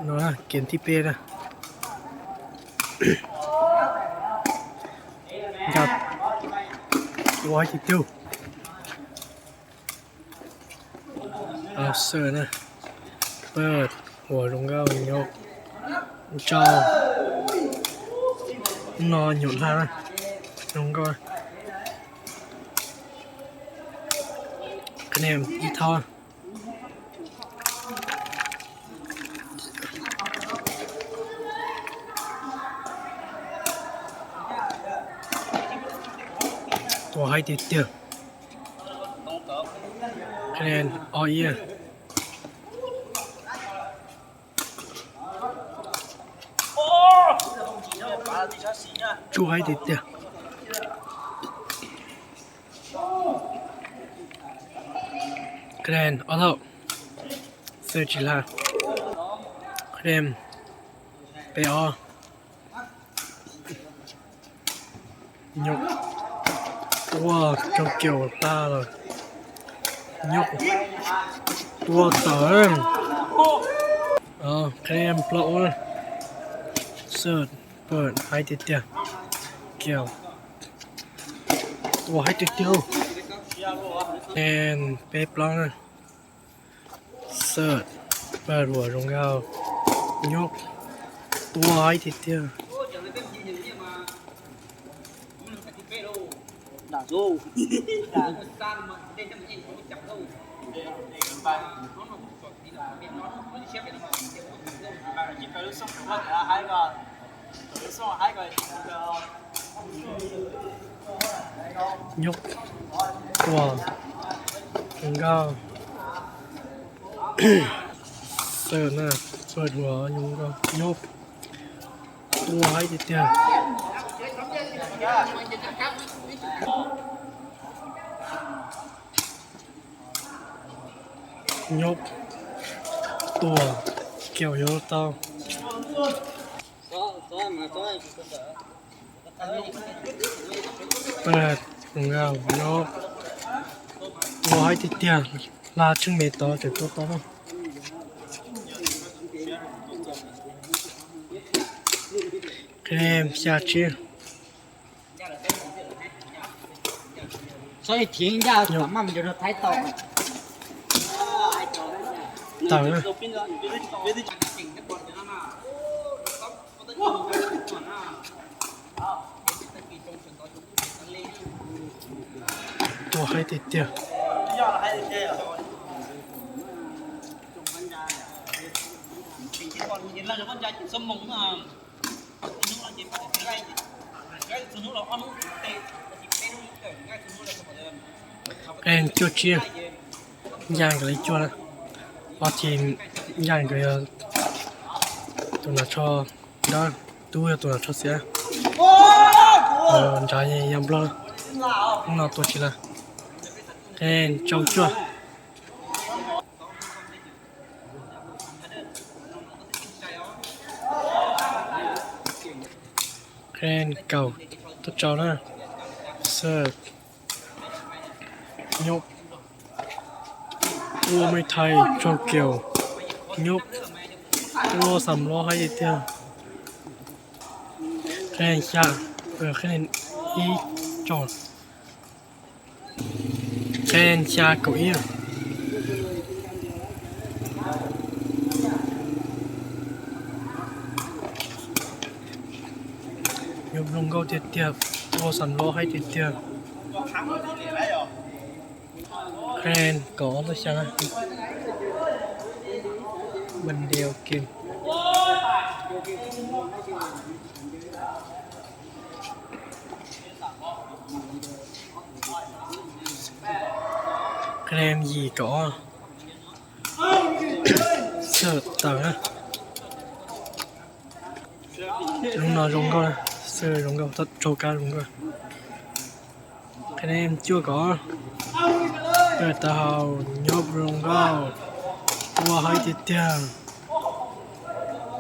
ເນາະ ເກມທີແປດນະ ກັບ White Steel ເອົາເສີນນະ ເປີດຫົວລົງເກົ້າ ຍົກ ເຈົ້າ ນອນຍົກທ່ານະ ລົງເກົ້າ ຄະແນນອີເທົາ ຕົວໃຫ້ຕິດເຕີ ຄະແນນອໍເອຍ ຈູໃຫ້ຕິດເຕີ ຄະແນນອໍເທົາ ເສີດຈີລາ ຄະແນນເປອໍ ຍົກ ຕົວເຈົ້າກ່ຽວຕາລະ ຍົກ ຕົວເຕີ ເອົາ ຄະແນນປະໂອ ເສີດ ເປີດ ໃຫ້ຕິດເຕີ ກ່ຽວ ຕົວໃຫ້ຕິດເຕີ ແນນເປປລອງ ເສີດ ເປີດຫົວລົງເກົ້າ ຍົກ ຕົວໃຫ້ຕິດເຕີ ຍົກ ຕົວ ຍົກ ເສີດນະ ເປີດຫົວ ຍົກ ຕົວໃຫ້ຕິດເຕີ ຍົກ ຕົວ ກ່ຽວ ຍົກ ເຕົ້າ ເປີດ ງົບ ຍົກ ບໍ່ໃຫ້ຕິດເຕີ ລາດເທິງເມໂຕ ເຕີໂຕ ຄະແນນ ຊາເຊ ສອຍຖິງຢາວ ສາມາດຢູ່ໃນໄທຕໍ່ ເຕີ ຕົວໃຫ້ຕິດເຕີ ແອນ ເຈີເຈຍ ຢ້ານກັນເລີຍຈົວນະ ອອກທີມ ຢ້ານກັນເລີຍ ໂຕນາຊໍ ດາ ຕູ້ໂຕນາຊໍເສຍ ເອີ ຈາຍຍາມບລອ ນອກຕົວຊິລະ ແອນ ເຈົ້າຈົວ ແຄນເກົ່າ ຕົວເຈົ້ານະ ເສີບ ຍົກ ໂອ້ ໄມ້ໄທ ເຈົ້າແກ້ວ ຍົກ ໂອ້ ສາມລໍ້ໃຫ້ເອເຕຍ ແຄນຊາ ເອີແຄນ ແຄນຊາເກົາເອຍ ຍົກລົງເກົ້າເຕຍໆ ໂອ້ ສາມລໍ້ໃຫ້ເຕຍໆ ແຄນກໍອອກຊະນະ ບັນດຽວເກມ. ຄະແນນຢີກໍເສີບເຕີນະ ລົງນອນລົງກໍເສີບລົງກໍໂຈກາລົງກໍ ຄະແນນຈົວກໍເປີດຕາເຮົາ ຍົບລົງກໍຕົວໃຫ້ຕິດເຕີ.